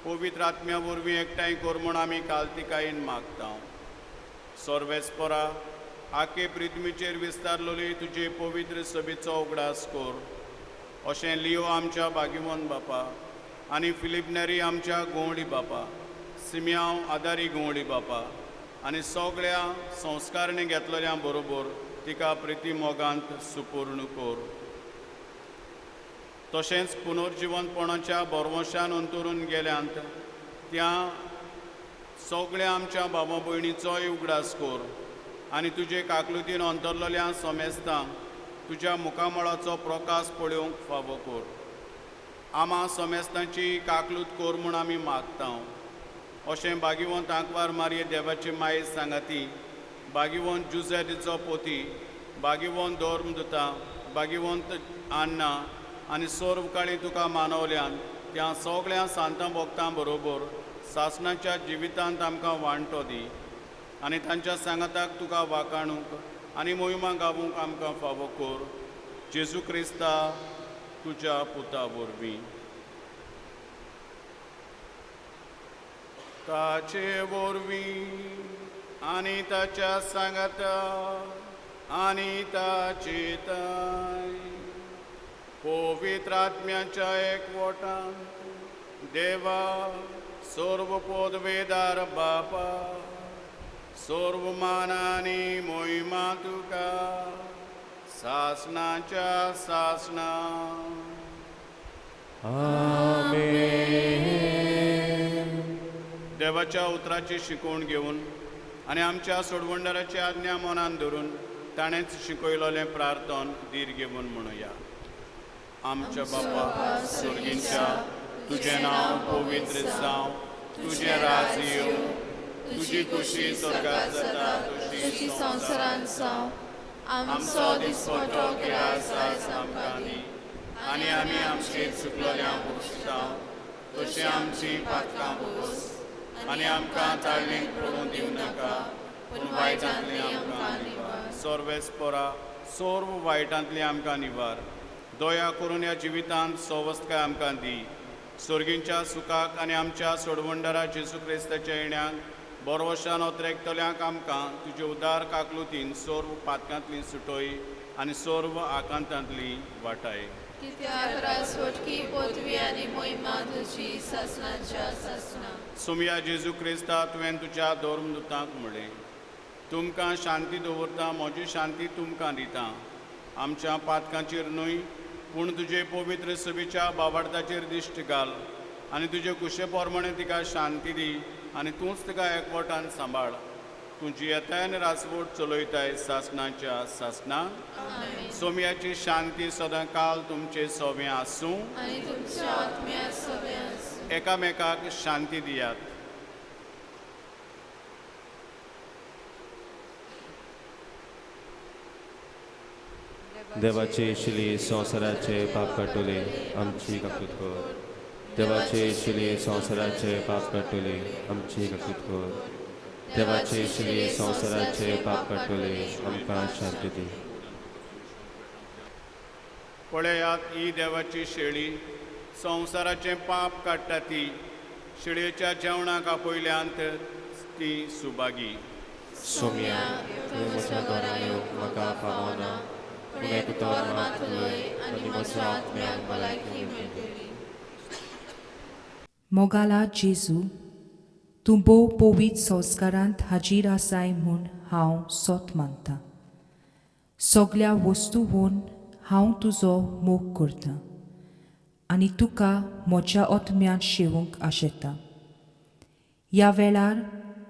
पवित्र आत्म्या वरवीं एकठांय कर म्हूण आमी कालतिकायेन मागता. सर्वेस्परा आखे पृथ्वीचेर विस्तारलेली तुजे पवित्र सभेचो उगडास कर. अशें लियो आमच्या भाग्यवंत बापा आनी फिलीप नेरी आमच्या गोंवडी बापा, सिमियांव आदारी गोंवडी बापा आनी सगळ्या संस्कारणी घेतलेल्या बरोबर तिका प्रिती मोगांत सुपूर्ण कर. तशेंच पुनर्जिवनपणाच्या भरवंशान अंतरून गेल्यांत त्या सगळ्या आमच्या बाबा भयणीचोय उगडास कर आनी तुजे काकलुतीन अंतरलेल्या समेस्तांक तुज्या मुखामळाचो प्रकाश पळोवंक फावो कर. आमा समेस्तांची काकलूत कर म्हूण आमी मागता. अशें भाग्यवंत आंकवार मारये देवाची माये सांगाती, भाग्यवंत जुझेरीचो पोती, भाग्यवंत धर्मदुता, भाग्यवंत आन्ना आनी सर्व काळी तुका मानवल्यान त्या सगळ्या सांतां भक्तां बरोबर सासणाच्या जिवितांत आमकां वांटो दी आनी तांच्या सांगाताक तुका वाकाणूंक आनी मोहिमा गावूंक आमकां फावो कर. जेजू क्रिस्ता तुज्या पुता वरवीं. ताचे वरवीं आनी ताच्या सांगाता आनी ताचे ताय पवित्र आत्म्याच्या एकवटान देवा सर्व पदवेदार बापा सर्व मानानी मोहिमा तुका सासणाच्या सासणा. आमेन. देवाच्या उतराची शिकवण घेवन आनी आमच्या सोडवणदाराची आज्ञा मनान धरून ताणेंच शिकयलेलें प्रार्थन धीर घेवन म्हणुया. आमच्या बापा स्वर्गींच्या, तुजें नांव पवित्र जावं, तुजें राज येवं, तुजी खुशी स्वर्गात जाता तशी संवसारांत जावं. आमचो दिसपटो ग्रास आयज आमकां दी आनी आमी आमची चुकलेल्या भोगसता तशी आमची पातकां भोगस आनी आमकां ताळणीक पडूं दिवं नाका पूण वायटांतली आमकां निवार. सर्वेस्परा सर्व वायटांतली आमकां निवार. दया करून ह्या जिवितांत सवस्तकाय आमकां दी. स्वर्गींच्या सुखाक आनी आमच्या सोडवणदारा जेजू क्रिस्ताच्या येण्याक बरवशान ओतरेकतल्यांक आमकां तुजे उदार काकलुतीन सर्व पातकांतली सुटय आनी सर्व आकांतांतली वाटाय. कित्याक राजवटकी पदवी आनी मोहिमा तुजी सासणाच्या सासणा. सोमया जेजू क्रिस्ता तुवें तुज्या धर्मदुतांक म्हणलें, तुमकां शांती दवरता, म्हजी शांती तुमकां दिता. आमच्या पातकांचेर न्हय पूण तुजे पवित्र सभेच्या बाबार्थाचेर दिश्ट घाल आनी तुजे कुशे प्रमाणे तिका शांती दी आनी तूंच तिका एकवटान सांबाळ. तूं जियेताय आनी राजवट चलयताय सासणाच्या सासणा. सोमयाची शांती सदां काल तुमचे सोवें आसूं आनी तुमच्या आत्म्या सोवें आसूं. एकामेकाक शांती दियात. देवाचे शिली संवसाराचे पाप काडटले आमची काकूत कर. देवाचे शिली संवसाराचे पाप काडटले आमची काकूत कर. देवाचे शिली संवसाराचे पाप काडटले आमकां शांती दी. पळयात ही देवाची शेळी संवसाराचें पाप काडटा ती शिळयेच्या जेवणाक आपयल्यांत ती सुभागी. सोम्या, तुवें म्हज्या घरा येवंक म्हाका फावना, पूण एक उतर मात उलय आनी म्हज्या आत्म्याक भलायकी मेळटली. मोगाला जेजू, तूं भोव पवित्र संस्कारांत हाजीर आसाय म्हूण हांव सत मानतां. सगळ्या वस्तूवन हांव तुजो मोग करतां आनी तुका म्हज्या आत्म्यांत शेवूंक आशेतां. ह्या वेळार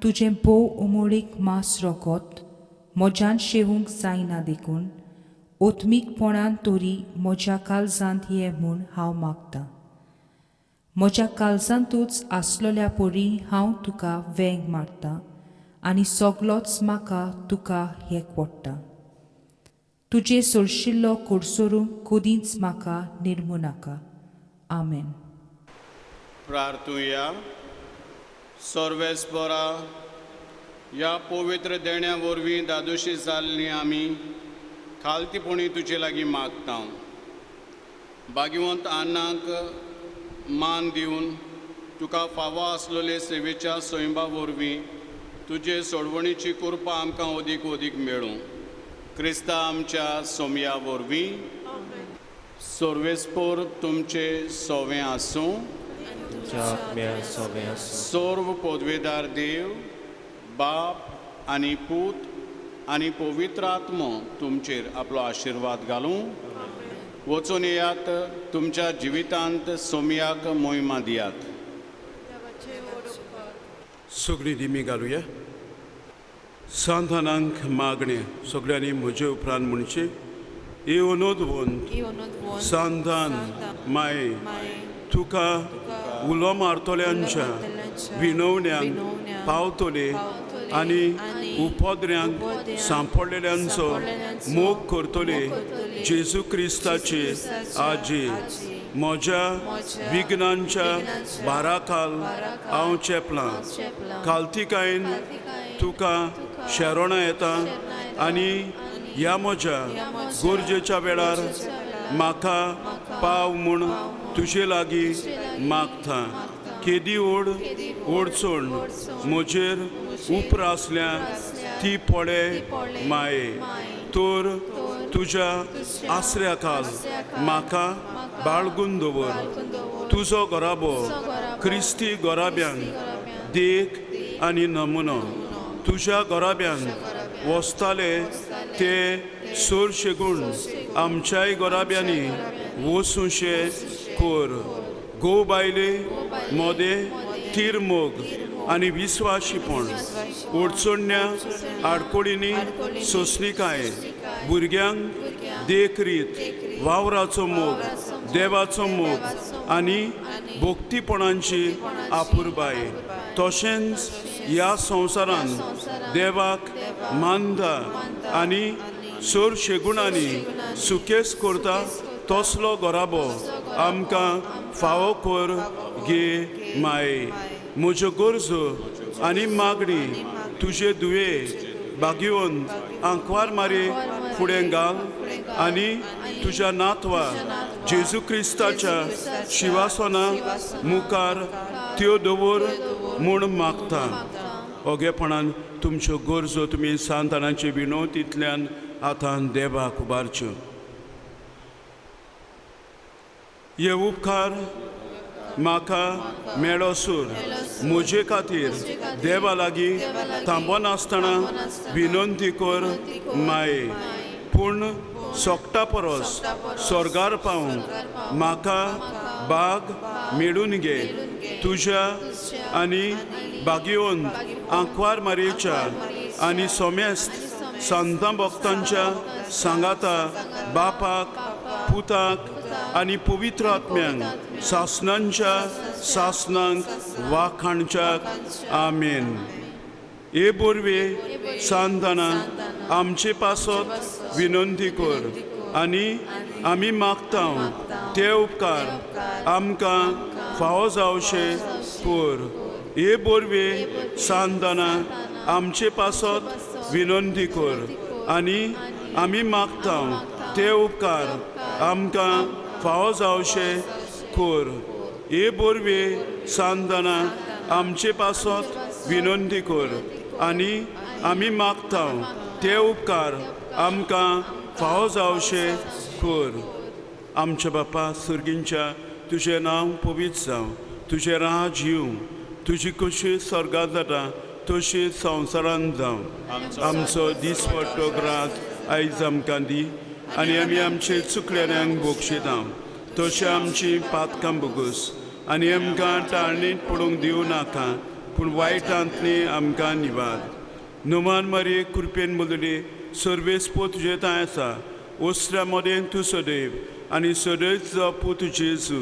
तुजें भोव उमळीक मास रगत म्हज्यान शेवूंक जायना देखून आत्मीकपणान तरी म्हज्या काळजांत ये म्हूण हांव मागतां. म्हज्या काळजांतूच आसलेल्या परी हांव तुका वेंग मारतां आनी सगलोच म्हाका तुका एक पडटा. तुजे सोरशिल्लो कोडसोरूंक कदींच म्हाका निर्मू नाका. आमेन. प्रार्थुया. सर्वेस्परा, ह्या पवित्र देण्या वरवीं दादोशी जाल्ली आमी खालतीपणी तुजे लागीं मागता. भाग्यवंत अन्नाक मान दिवन तुका फावो आसलेले सेवेच्या स्वयंबा वरवीं तुजे सोडवणीची कृपा आमकां अदीक अदीक मेळूं. क्रिस्ता आमच्या सोमया वरवीं. सर्वेस्पोर तुमचे सोवें आसूं. सर्व पदवेदार देव बाप आनी पूत आनी पवित्र आत्मो तुमचेर आपलो आशिर्वाद घालूं. वचून येयात, तुमच्या जिवितांत सोमयाक मोहिमा दियात. सगळीं दिमी घालुया. सांतानांक मागणें सगळ्यांनी म्हजे उपरांत म्हणचें. येवनोद सांतान माये, तुका उलो मारतल्यांच्या विनवण्यांक पावतले आनी उपद्र्यांक सांपडलेल्यांचो मोग करतले जेजू क्रिस्ताचे आजी. म्हज्या विघ्नांच्या बाराखाल हांव चेपलां. खालतिकायेन तुका शेरणां येता आनी ह्या म्हज्या गरजेच्या वेळार म्हाका पाव म्हूण तुजे लागीं मागता. केदी ओड ओडचण म्हजेर उपरासल्या ती पळे माये, तर तुज्या आसऱ्या खाल म्हाका बाळगून दवर. तुजो घराबो क्रिस्ती घराब्यान देख आनी नमुनो. तुज्या घराब्यान वसताले ते सोरशे गूण आमच्याय घराब्यांनी वसुशे कर. घोव बायले मोदें थीर मोग आनी विस्वाशीपण, अडचण्या आडकोळींनी सोंसणीकाय, भुरग्यांक देखरीत वावराचो मोग, देवाचो मोग आनी भक्तीपणांची आपुरबाय. तशेंच ह्या संवसारान देवाक मानता आनी चडशे गुणांनी सुकेस करता तसलो घराबो आमकां फावो कर गे माये. म्हज्यो गरजो आनी मागणी तुजे दुवे भाग्यवंत आंकवार मारे फुडें घाल आनी तुज्या नातवा जेजू क्रिस्ताच्या शिवासना मुखार त्यो दवर म्हूण मागता. ओगेपणान तुमच्यो गरजो तुमी सांतानाचे विनवतींतल्यान आतां देवाक उबारच्यो. हे उपकार म्हाका मेळोसूर म्हजे खातीर देवा लागीं थांबनासतना विनंती कर माये. पूण सोकटा परस स्वर्गार पावूंक म्हाका बाग मेळून घे. तुज्या आनी भाग्यवंत आंकवार मारयेच्या आनी सोमेस्त संतां भक्तांच्या सांगाता बापाक पुताक आनी पवित्र आत्म्यांक सासनांच्या सासनांक वाखाणच्याक. आमेन. हे बोरवे सांताना आमचे पासत विनंती कर आनी आमी मागता ते उपकार आमकां फावो जावशे कर. हे बोरवे सांताना आमचे पासत विनंती कर आनी आमी मागता ते उपकार आमकां फावो जावशे कर. हे बोरवे सांताना आमचे पासत विनंती कर आनी आमी मागता ते उपकार आमकां फावो जावशे कर. आमच्या बापा सुर्गींच्या तुजें नांव पवित्र जावं, तुजें राज येवं, तुजी कशी स्वर्गांत जाता तशी संवसारांत जावं. आमचो दिसपट्टो ग्रास आयज आमकां दी आनी आमी आमचे चुकलेल्यांक बक्षिता तशें आमची पातकां भोगोस आनी आमकां टाळणीत पडूंक दिवं नाका पूण वायटांतली आमकां निवार. नुमान मारये कृपेन बोलली सर्वेस्पो तुजें थंय आसा, ओसऱ्या मदें तूं सदैव आनी सदैच पूत जेजू.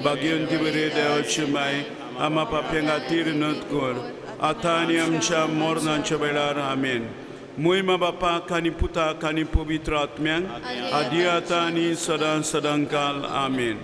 भाग्यवंती बरे देवाची माय आमा पाप्यां खातीर नत कर आतां आनी आमच्या मरणाच्या वेळार. आमेन. मोहिमा बापाक आनी पुताक आनी पवित्र आत्म्यांक आदी आतां आनी सदां सदां काल. आमेन.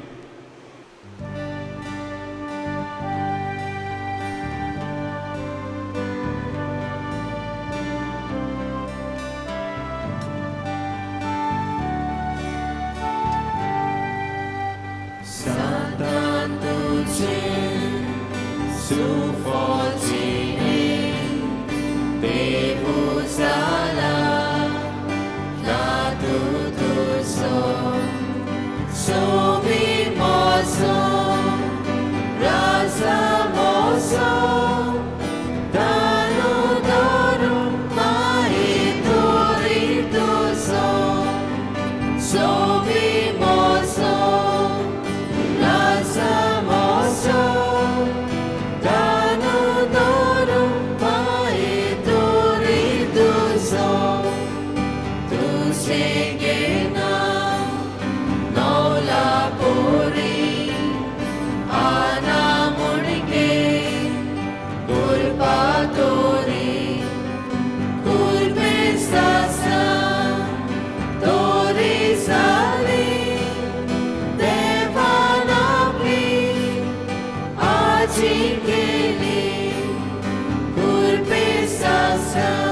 Kurpesasa.